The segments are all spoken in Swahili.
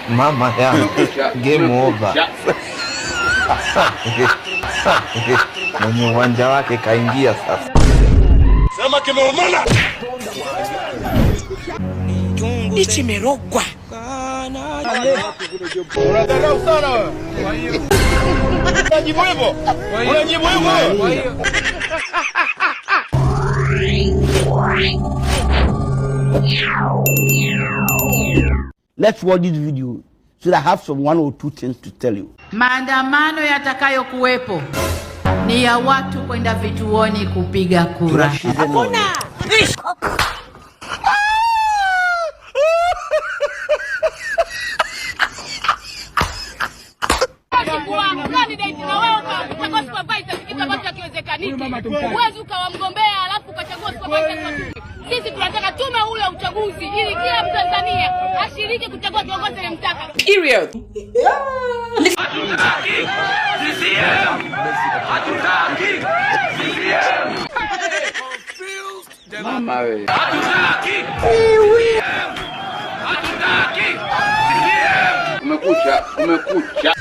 Mama yangu, game over. Mwenye uwanja wake kaingia sasa. Sema kimeumana. Ichimerogwa. Unadharau sana wewe. Unajibu hivyo? Unajibu hivyo? Let's watch this video so that I have some one or two things to tell you. Maandamano yatakayokuwepo ni ya watu kwenda vituoni kupiga kura. Hakuna. Candidate na wewe ukachagua supervisor, kitu ambacho hakiwezekaniki. Huwezi ukawa mgombea alafu ukachagua supervisor kwa tume. Sisi tunataka tume huru ya uchaguzi ili kila Mtanzania ashiriki kuchagua kiongozi anayemtaka. Period. Mama we. Umekucha, umekucha.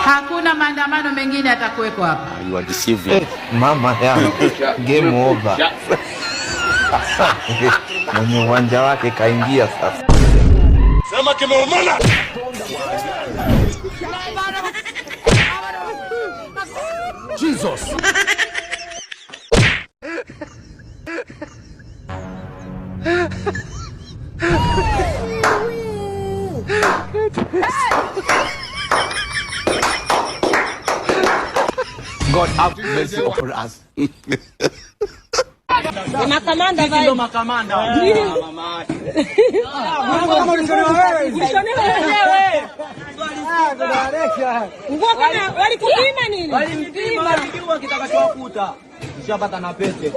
Hakuna maandamano mengine yatakuwepo hapa. You are deceiving. Mama yangu, game over. Mwenye uwanja wake kaingia sasa. Sema kimeumana. Jesus. God have mercy upon us. Makamanda vai. Makamanda. Nguo kama walikupima nini? Walimpima, walijua kitakachowakuta. Ushapata na pete.